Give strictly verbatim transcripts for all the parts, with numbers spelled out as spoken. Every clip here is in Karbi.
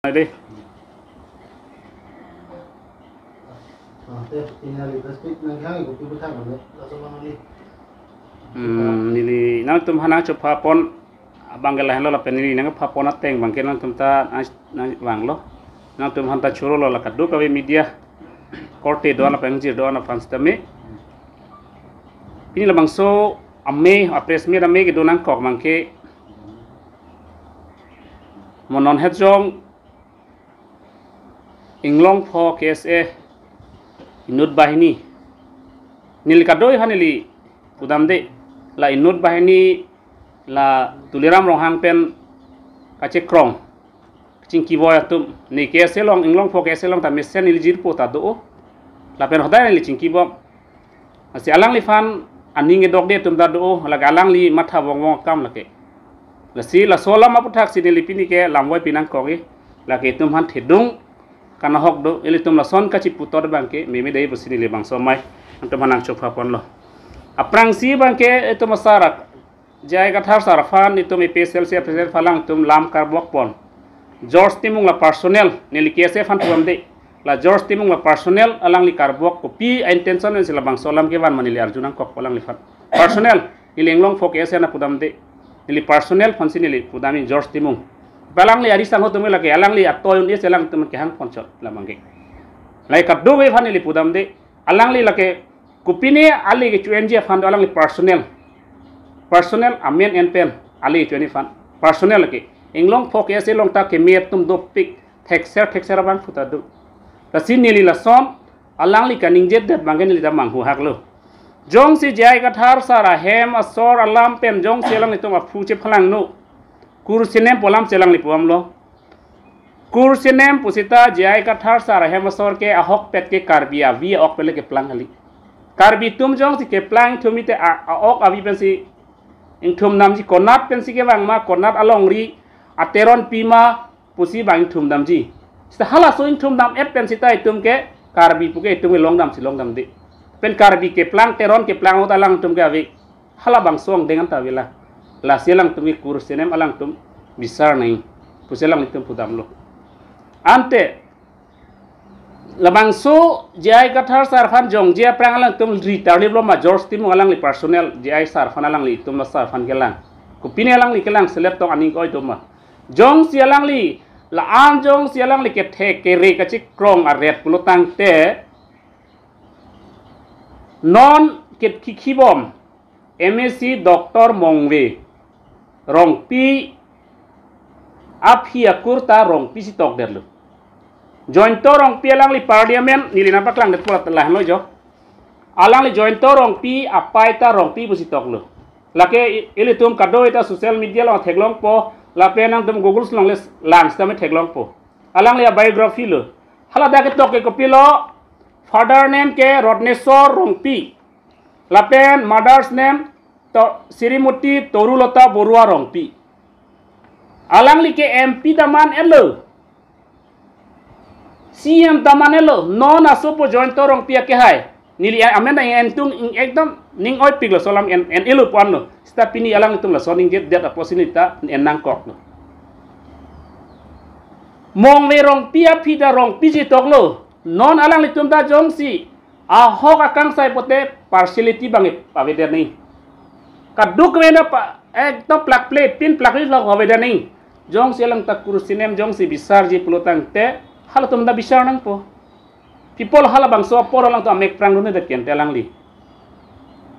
Ade. Ante, ini hari press meet nang hang ibu ibu thang mana? Langsung mana ni? Hmm, neli nangtum aphan nangchopha pon abang ke lahenlo lapen neli nangpha pon ateng abang ke nangtum ta nang, nangvanglo. Nangtum aphan ta chorolo la kadokave media korte do-an lapen jirdo-an aphan sitame. Pini labangso amei, a press meet amei kedo nangkok abang ke mo non het jong Inglongpho K S A inut banghini. Neli kadoi aphan neli pudamde. La inut banghini la Tuliram Ronghang pen kachekrong, kachingkiboi atum. Ne K S A along, Inglongpho K S A along ta mesen neli jirpo ta do. Lapen hodai neli chingkibom. Lasi alangliphan aning kedokde atum ta do, lake alangli matha vongvong akam lake. Lasi laso alam aputhaksi neli pini ke lamvoi pi nangkok-i, lake itum aphan thedung kanahok do, ilitum lason kachiputhot abang ke meme dei pusi neli bangso amei nangtum aphan nangchopha ponlo. Aphrangsi abang ke itum asar ak- J I Kathar sar aphan itum A P H L C president aphan alangtum lam karbok pon. George Timung la personal, neli K S A aphan pudamde. La George Timung la personal alangli karbok, kopi a intention pensi labangso alam kevan ma neli arju nangkok alangliphan. Personal, neli Inglongpho K S A aphan pudamde. Neli personal aphansi neli pudamji George Timung. Alangli ari sangho atum lake, alangli atoi un-e si alangtum kehang ponchot la abang ke. Lahai kadokave aphan neli pudamde. Alangli lake kopine ale kecho-enji aphan do, alangli personal. Personal amen en pen ale kecho-enji aphan. Personal ke. Inglongpho K S A along ta keme atum dopik, thekser thekser abangphu ta do. Lasi neli lason alangli kaningjedet abang ke neli ta manghu haklo. Jongsi J I Kathar sar ahem asor alam pen jongsi alanglitum aphu chephalangno, kurusinem pu alam si alangli pu-amlo. Kurusinem pusita J I Kathar sar ahem asor ke ahokpet ke Karbi avi a-ok pen le keplang kali. Karbi atum jongsi keplang ingthum te a, a-ok avi pensi ingthum damji, konat pensi kevang ma, konat alongri ateron pi ma pusi abang ingthum damji. Sita halaso ingthum dam-et pen sita itum ke Karbi pu ke itum ke longdamsi longdamde. Pen Karbi keplang, Teron keplang ahut alangtum ke ave. Halabangso angdeng anta avela. Lasi alangtum ke kurusinem alangtum bisar nangji pusi alanglitum pudamlo. Ante labangso J I Kathar sar aphan jongje aphrang alangtum ri tarliplo ma George Timung alangli personal, J I sar aphan, alanglitum la sar aphan kelang. Kopine alangli kelang selet tong aning ke-oi do ma. Jongsi alangli, la-an jongsi alangli kethe kere kachekrong aret pulo tangte, non ke khikhibom M A C Doctor Mongve Rongpi aphi akur ta Rongpi si tokdetlo. Jointo Rongpi alangli parliament neli nangpaklangdet pulo ta lahenlo jo. Alangli Jointo Rongpi apei ta Rongpi pusi toklo. Lake i-, ilitum kadokave ta social media along theklongpo, lapen nangtum Google along le lang sitame theklongpo. Alangli a-biography lo. Hala dak ketok ke kopilo, father name ke Rotneswar Rongpi. Lapen mother's name to Srimati Torulata Borua Rongpi. Alangli ke M P ta man-etlo. C M ta man-etlo. Non asopo Jointo Rongpi akehai. Neli amen ta ing entung ing ekdom ning oipiklo, laso alam en, en-elo pu-anlo. Sita pini alangtum lason ningjedet apotsi neli ta en nangkoklo. Mongve Rongpi aphi ta Rongpi si toklo. Non alanglitum ta jongsi ahok akangsai pote partiality abang ave det nangji. Kadokave ta pa, ekdom plakple, pin plakli lok ave det nangji. Jongsi alang ta kurusinem jongsi bisarji pulo tangte, halatum ta bisar nangpo. People halabangso apor alangtum amek prang dun det kente alangli.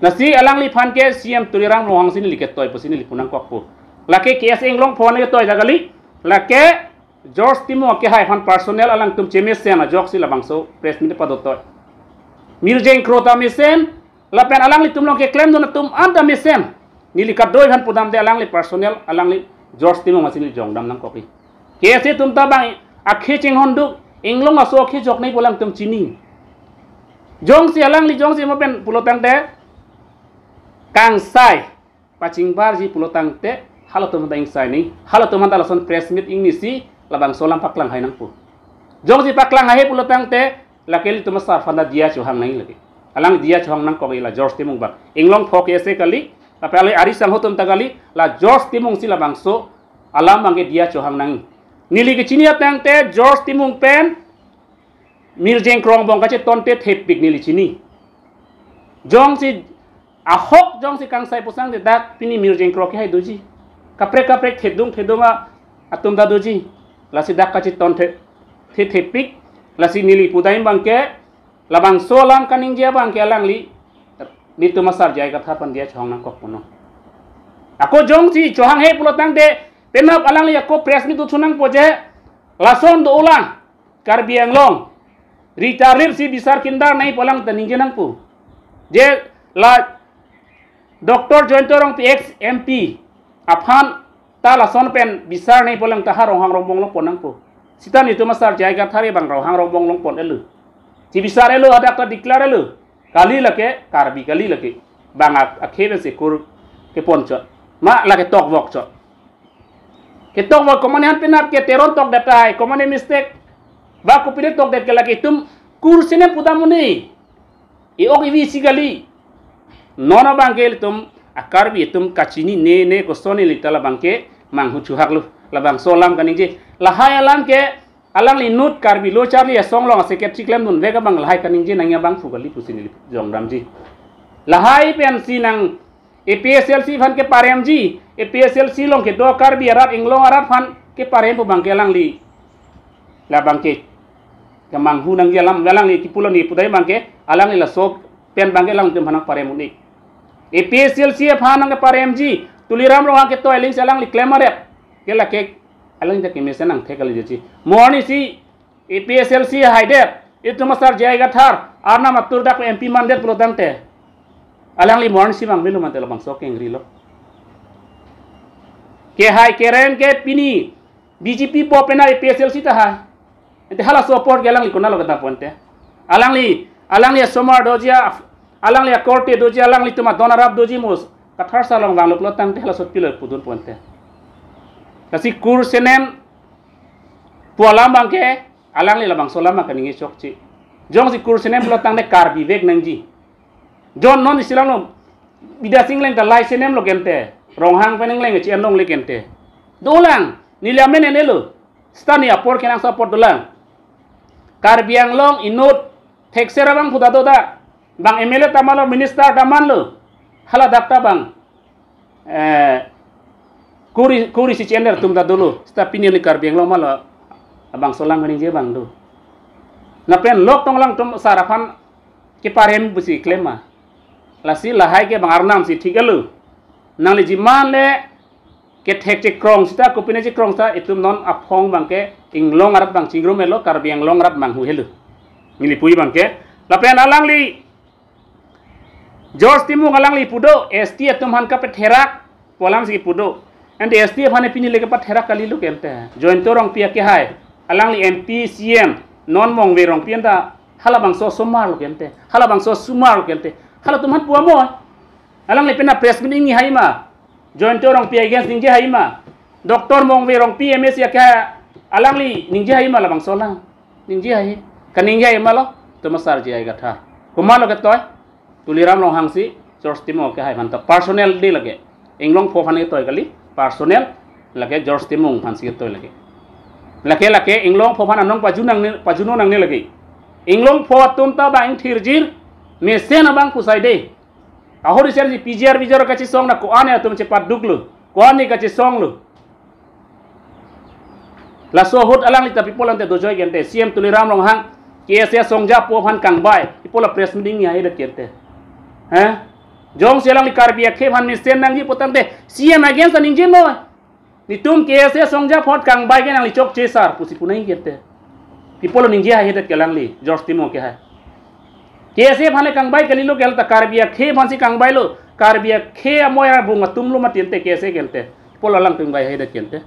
Lasi alangliphan ke C M Tuliram Ronghang si neli ketoi pusi neli pu nangkokpo. Lake K S A Inglongpho ne ketoi ta kali. Lake George Timung akehai aphan personal alangtum chemesen ajoksi labangso press meet pado toi. Mirjeng Kro ta mesen, lapen alanglitum along keklemdun atum anta mesen. Neli kadokave aphan pudamde, alangli personal, alangli George Timung masi neli jongdam nangkokji. K S A atum ta abang akhei chinghon duk, Inglong aso akhei jok nangji pu alangtum chini. Jongsi alangli jongsi mo pen pulo tangte kangsai pachingbarji pulo tangte, halatum ta ingsai nangji, halatum ta lason press meet ingnisi labangso alam paklang hai nangpo. Jongsi paklang hai pulo tangte, lake ilitum asar aphan ta diya chohang nangji lake. Alang diya chohang nangkokji la George Timung abang. Inglongpho K S A kali, lapen ale ari sangho atum ta kali, la George Timung si labangso alam abang ke diya chohang nangji. Neli kechini atangte George Timung pen Mirjeng Kro angbong kachetonte thepik neli chini. Jongsi ahok jongsi kangsai pusang de dak pini Mirjeng Kro ke hai doji. Kaprek kaprek thedung thedung a atum ta doji. Lasi dak kacheton the, the thepik. Lasi neli pudam abangke labangso alam kaningje abangke alangli netum asar J I Kathar aphan diya chohang nangkok punon. Ako jongsi chohanghe pulo tangte penap alangli ako press meet dothu nangpo je lason do-olang Karbi Anglong. Rita rip si bisar kindar nangji pu alang ta ningje nangpo. Je la Doctor Jayanta Rongpi ex M P aphan ta lason pen bisar nangji pu alang ta ha Ronghang Rongbong longpon nangpo. Sita netum asar J I Kathar abang Ronghang Rongbong longpon-elo. Si bisar-elo hadak ta declare-elo. Kali lake, Karbi kali lake. Bang ak-, akhei pensi kur kepon chot. Ma lake tokvok chot. Ketokvok komat aphan penap ke Teron tokdet ai, komat mistake. Ba kopine tokdet ke lake itum kur sinem pudam un-e. E-ok evi si kali. Non abangke ilitum a-Karbi atum kachinine, ne koson ili ta labangke manghu chuhaklo. Labangso alam kaningje. Lahai alam ke alangli inut Karbi Lo Charli Asong along a-secretary klemdunvek abang lahai kaningje nangji abangphu kali pusi neli jongdamji. Lahai pensi nang A P H L C aphan keparemji, A P H L C along kedo Karbi arat, Inglong arat aphan keparem pu abangke alangli. Labangke kemanghu nangji alam alangli kipulo, neli pudam abangke alangli laso pen abangke alangtum aphan nangparem un-e. A P H L C aphan nangkeparemji, Tuliram Ronghang ketoi aling si alangli klem aret. Ke lake alangli ta kemesen nangthek kali ji. Mo arnisi A P H L C haidet, itum asar J I Kathar, Arnam atur dak M P mandet pulo tangte. Alangli mo arnisi bang melu mante labangso kengrilo. Kehai kereng ke pini B J P po penap A P H L C ta hai. Ante halaso apor ke alangli konatlo kedam ponte. Alangli, alangli asomar doji a, alangli akorte doji, alanglitum adon arap doji mus. Kathar asar along vanglo pulo tangte halaso pilo pudun ponte. Lasi kur sinem pu alam abangke, alangli labangso alam kaningje chokche. Jongsi kur sinem pulo tangte Karbi vek nangji. Jon non isi alam lo, Bidya Sing Engleng ta lai senemlo kente. Ronghang pen Engleng che-en longle kente. Dolang, neli amen enelo. Sita neli apor kenangsot apor dolang. Karbi Anglong inut thekser abangphu ta do dak. Bang M L A ta manlo, minister ta manlo. Hala dak ta bang. Eh, kur isi, kur isi che-en atum ta dolo. Sita pini neli Karbi Anglong ma lo. Labangso alam kaningje abang do. Lapen lok tong alangtum asar aphan keparem pusi klem ma. Lasi lahai ke bang Arnam si thik-elo. Nangli jiman le kethek chekrong sita, kopine chekrong sita, itum non aphong abangke Inglong arat bang chingrum-elo, Karbi Anglong arat bang hu helo. Neli pu abangke. Lapen alangli George Timung alangli pu do, S T atum aphan kapatherak pu alam si pu do. Ante S T aphan pini le kapatherak kalilo kente. Jayanta Rongpi akehai. Alangli M P, C M, non Mongve Rongpi anta halabangso asomar lo kente. Halabangso asomar lo kente. Halatum aphan pu amo. Alangli penap press meet ningje hai ma. Jayanta Rongpi against ningje hai ma. Doctor Mongve Rongpi M A C akehai alangli ningje hai ma labangso alam. Ningje hai. Kaningje hai ma lo. Itum asar J I Kathar. Komatlo ketoi. Tuliram Ronghang si George Timung akehai aphan ta personal de lake. Inglongpo aphan ketoi kali, personal lake George Timung aphan si ketoi lake. Lake lake Inglongpo aphan anong pajun nangne, pajun nangne lake. Inglongpo atum ta bang thirjir mesen abang kusai de. Ahori ser si P G R V G R kachesong na ko-an atum chepaduklo. Ko-an kachesonglo. Laso ahut alangli ta pi pulo tangte dojoi kente. C M Tuliram Ronghang K S A asongjapo aphan kangbai. Pi pulo press meet ningje hai det kente. He? Jongsi alangli Karbi akhei aphan mesen nangji pu tangte C M against ta ningje noi. Netum K S A asongjapo aphan kangbai ke nangli chokche sar pusi pu nangji kente. Pi pulo ningje hai det ke alangli George Timung akehai. K S A aphan le kangbai kalilo ke, hala ta Karbi akhei aphan si kangbailo. Karbi akhei amoi abung atum lo mati ante K S A kente. Pi pulo alangtum kangbai hai det kente.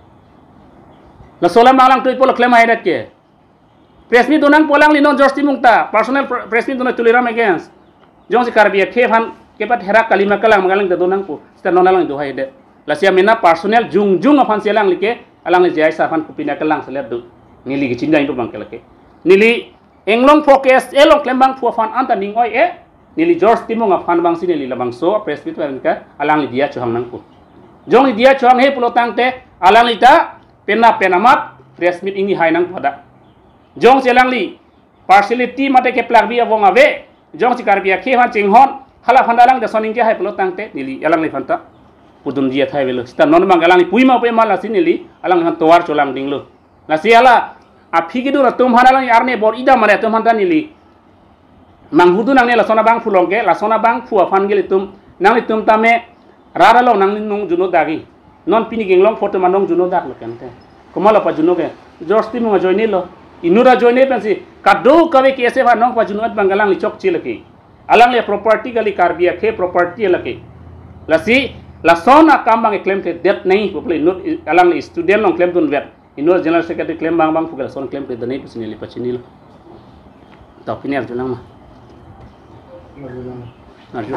Laso alam alangtum pi pulo klem hai det ke. Press meet do nangpo alangli non George Timung ta. Personal pr-, press meet do nang Tuliram against. Jongsi Karbi akhei aphan kepatherak kali ma kalang ma kalang ta do nangpo. Sita non alangli do hai det. Lasi amena personal jongjong aphan si alangli ke, alangli J I sar aphan kopine kalang selet do. Neli kechini abangke lake. Neli Inglongpo K S A along klem abangphu aphan anta ning oi-e, neli George Timung aphan abang si neli labangso press meet abang ke alangli diya chohang nangpo. Jongsi diya chohanghe pulo tangte alangli ta penap pen amat press meet ingni hai nangpo dak. Jongsi alangli partiality mate keplakbi avong ave, jongsi Karbi akhei aphan chinghon, hala aphan ta alang lason ingke hai pulo tangte neli alangliphan ta pudunji athai avelo. Seta non abang alangli puima puima lasi neli alangliphan tovar cholang dinglo. Lasi hala aphi kedun atum aphan, alangli arni bor-i dam mane atum aphan ta neli manghudun nangne lason abangphu along ke, lason abangphu aphan ke ilitum, nanglitum tame rat along nangning juno dagi. Non pini ke inglong photo ma nong juno daklo kente. Komat lo pajuno ke? George Timung ajoinelo. Inut ajoine pensi kadokave K S F anong pajuno abang alangli chokche lake. Alangli property kali, Karbi akhei property lake. Lasi lason akam abang klemkledet nangji pu pule inut alangli student along klemdunvet. Inut general secretary klem abang abangphu ke lason klemkledet nangji pusi neli pachinilo. To pini arju nang ma. Arju.